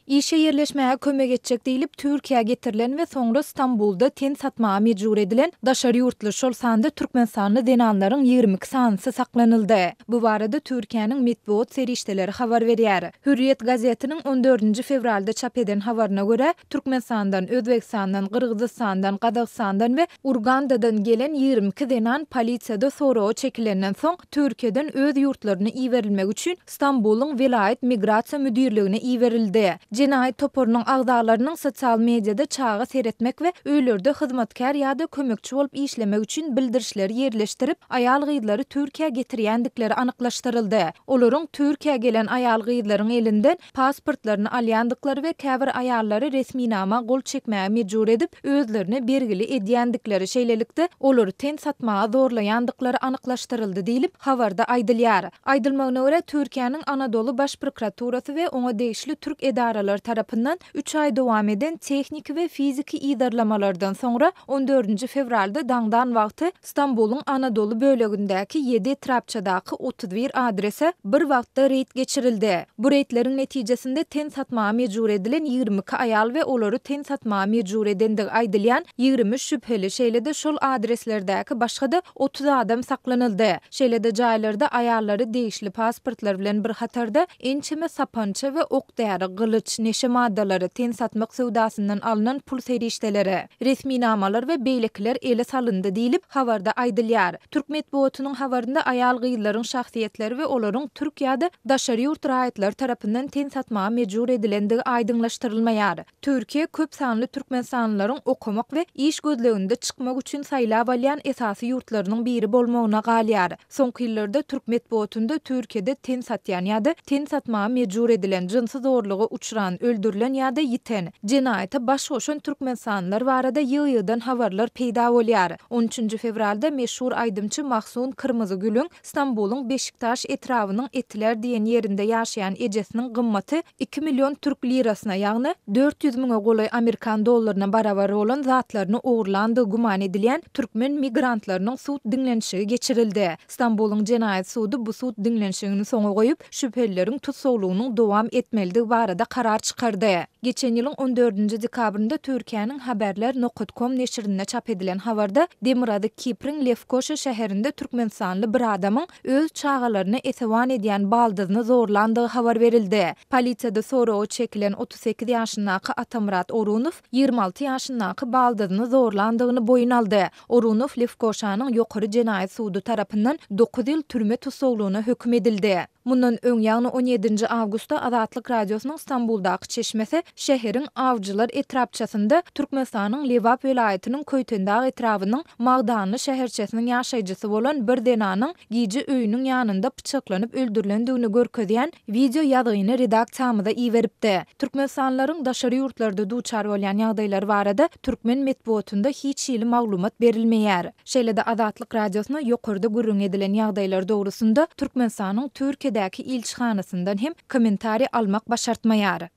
Işe ýerleşmäge kömek etjek diýlip, Türkiýä getirilen we soňra Stambulda ten satmaga mejbur edilen daşary ýurtly, şol sanda türkmenistanly zenanlaryň 22 sanysy saklanyldy. Bu barada Türkiýäniň metbugat serişdeleri habar berýär. Hürriýet gazetiniň on dördünji fewralda çap eden habaryna görä, Türkmenistandan, Özbegistandan, Gyrgyzystandan, Gazagystandan we Urgandadan gelen 22 zenan polisiýada soraga çekilenden soň, Türkiýeden öz ýurtlaryna iberilmegi üçin Stambulyň welaýat migrasiýa müdirligine iberildi. Jenaýat toparynyň agzalarynyň sosial mediada çaga seretmek we öýlerde hyzmatkär ýa-da kömekçi bolup işlemek üçin bildirişleri ýerleşdirip, aýal-gyzlary Türkiýä getirýändikleri anyklaşdyryldy. Olaryň Türkiýä gelen aýal-gyzlaryň elinden pasportlaryny alýandyklary we käbir aýallary resminama gol çekmäge mejbur edip, özlerine bergili edýändikleri, şeýlelikde, olary ten satmaga zorlaýandyklary anyklaşdyryldy diýlip, habarda aýdylýar. Aýdylmagyna görä, Türkiýäniň Anadoly Baş prokuraturasy we oňa degişli türk edaralary tarapyndan üç aý dowam eden tehniki we fiziki yzarlamalardan soňra on dördünji fewralda daňdan wagty Stambulyň Anadoly bölegindäki ýedi etrapçadaky 31 adrese bir wagtda reýd geçirildi. Bu reýdleriň netijesinde ten satmaga mejbur edilen 22 aýal we olary ten satmaga mejbur edendigi aýdylýan 23 şübheli, şeýle-de şol adreslerdäki başga-da 30 adam saklanyldy. Şeýle-de jaýlarda aýallary degişli pasportlar bilen bir hatarda ençeme sapança we ok-däri, gylyç, neşe maddalary, ten satmak söwdasyndan alnan pul serişdeleri, resminamalar we beýlekiler ele salyndy diýlip, habarda aýdylýar. Türk metbugatynyň habarynda aýal-gyzlaryň şahsyýetleri we olaryň türk ýa-da daşary ýurt raýatlary tarapyndan ten satmaga mejbur edilendigi aýdyňlaşdyrylmaýar. Türkiýe köp sanly türkmenistanlylaryň okamak we iş gözleginde çykmak üçin saýlap alýan esasy ýurtlarynyň biri bolmagyna galýar. Soňky ýyllarda türk metbugatynda Türkiýede ten satýan ýa-da ten satmaga mejbur edilen, jynsy zorluga uçran, öldürilen ýa-da ýiten, jenaýata baş goşan türkmenistanlylar barada ýygy-ýygydan habarlar peýda bolýar. On üçünji fewralda meşhur aýdymçy Mahsun Kyrmyzygülüň Stambulyň Beşiktaş etrabynyň Etiler diýen ýerinde ýaşaýan ejesiniň gymmaty iki million türk lirasyna, ýagny 400 müňe golaý amerikan dollaryna barabar bolan zatlaryny ogurlandygy güman edilýän türkmen migrantlarynyň sud diňlenişigi geçirildi. Stambulyň jenaýat sudy bu sud diňlenişigini soňa goýup, şübhelileriň tussaglygynyň dowam etmelidigi barada karar çykardy. Geçen ýylyň on dördünji dekabrynda Türkiýäniň Haberler nokat kom neşirinde çap edilen habarda Demirgazyk Kipriň Lefkoşa şäherinde türkmenistanly bir adamyň öz çagalaryna esewan edýän baldyzyny zorlandygy habar berildi. Polisiýada soraga çekilen 38 ýaşyndaky Atamyrat Orunow 26 ýaşyndaky baldyzyny zorlandygyny boýun aldy. Orunow Lefkoşanyň Ýokary jenaýat sudy tarapyndan dokuz ýyl türme tussaglygyna höküm edildi. Mundan öň, ýagny on ýedinji awgustda Azatlyk Radiosynyň Stambuldaky çeşmesi şäheriň Awjylar etrapçasynda Türkmenistanyň Lebap welaýatynyň Köýtendag etrabynyň Magdanly şäherçesiniň ýaşaýjysy bolan bir zenanyň gije öýüniň ýanynda pyçaklanyp öldürilendigini görkezýän wideo ýazgyny redaksiýamyza iberipdi. Türkmenistanlylaryň daşary ýurtlarda duçar bolýan ýagdaýlary barada türkmen metbugatynda hiç hili maglumat berilmeýär. Şeýle-de Azatlyk Radiosyna ýokarda gürrüňi edilen ýagdaýlar dogrusynda Türkmenistanyň Türkiýedäki ilçihanasyndan hem kommentariý almak başartmaýar.